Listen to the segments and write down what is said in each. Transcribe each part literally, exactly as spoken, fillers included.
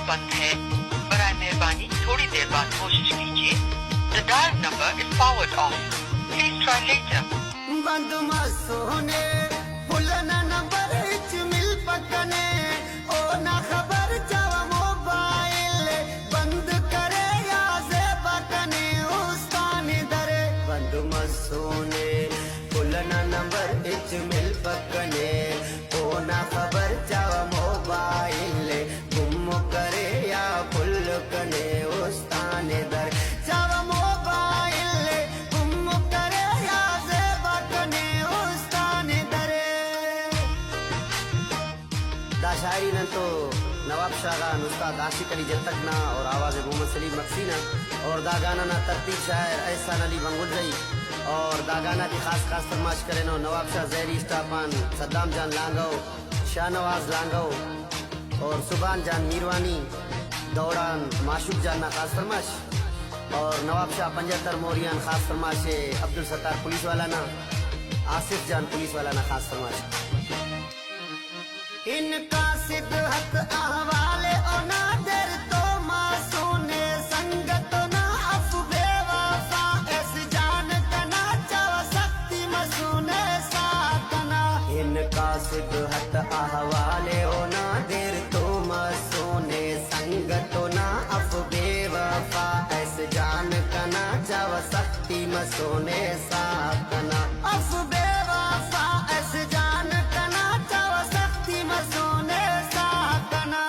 بند ہے۔ برائے مہربانی تھوڑی دیر بعد کوشش کیجیے۔ The dial number is powered off. Please try later. بند مسونے پل نا نمبر، ہچ ملپک کنے، اونا خبر چاوہ موبائل، بند کرے یا زیبا کنے، استان درے۔ بند مسونے پل نا نمبر، ہچ ملپک کنے، اونا خبر چاوہ موبائل، گم کرے یا پھل کنے استان درے۔ چاوہ موبائل، گم کرے یا زیبا کنے استان درے۔ دا شاعری نن تو نواب شاہ غان استاد عاشق علی جتک نا اور آواز محمد سلیم مکسی نا، اور دا گانا نا ترتیب شاعر احسان علی بنگلزئی، اور دا گانا ٹی خاص خاص فرمائش کرینو نواب شاہ زہری اسٹاپ آن صدام جان لانگو، شاہ نواز لانگو اور سبحان جان میروانی، دوران معشوق جان نا خاص فرمائش، اور نواب شاہ پنجتر موری آن خاص فرمائش ءِ عبدالستار پولیس والا نا، آصف جان پولیس والا نا خاص فرمائش۔ ہن قاصد حق احوال اونا دیر تو مسونے، سنگت نا اف بے وفا، ایس جان کنا چاوہ سختی مسونے ساتھ کنا۔ ہن قاصد حق احوال اونا دیر تو مسونے، سنگت نا اف بے وفا، ایس جان کنا چاوہ سختی مسونے ساتھ کنا۔ اف بے وفا، ایس جان کنا چاوہ سختی مسونے ساتھ کنا۔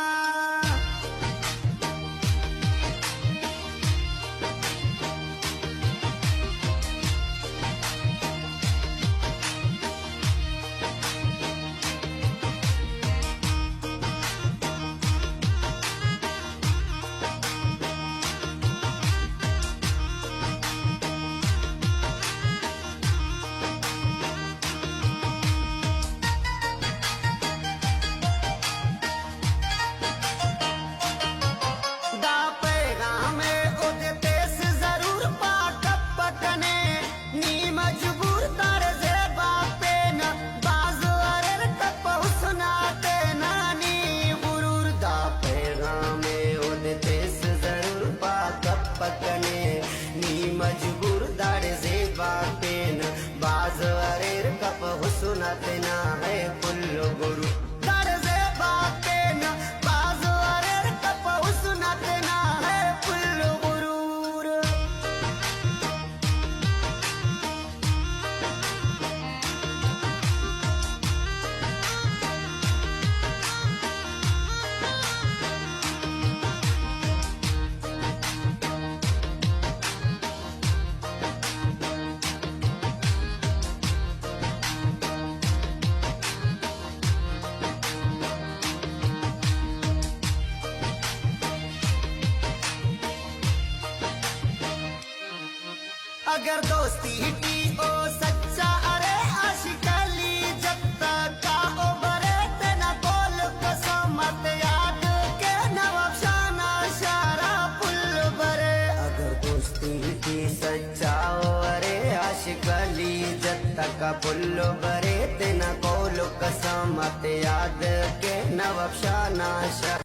دا پیغام ءِ اود تس ضرور پا کپہ کنے، نی مجبور داڑے زیبا پین، بھاز اریر کپہ حسن آ تینا نی غرور۔ دا پیغام ءِ اود تس ضرور پا کپہ کنے، نی مجبور داڑے زیبا پین، بھاز اریر کپہ حسن آ تینا ہے پھل غرور۔ داڑے زیبا پین، بھاز اریر کپہ حسن آ تینا ہے پھل غرور۔ اگر دوستی ٹی او سچا ارے، عاشق علی جتک آ او برے، تینا قول قسم آتے یاد کے، نواب شاہ نا شار آ پھل برے۔ اگر دوستی ٹی سچا او ارے، عاشق علی جتک آ پھل برے، تینا قول قسم آتے یاد کے، نواب شاہ نا شار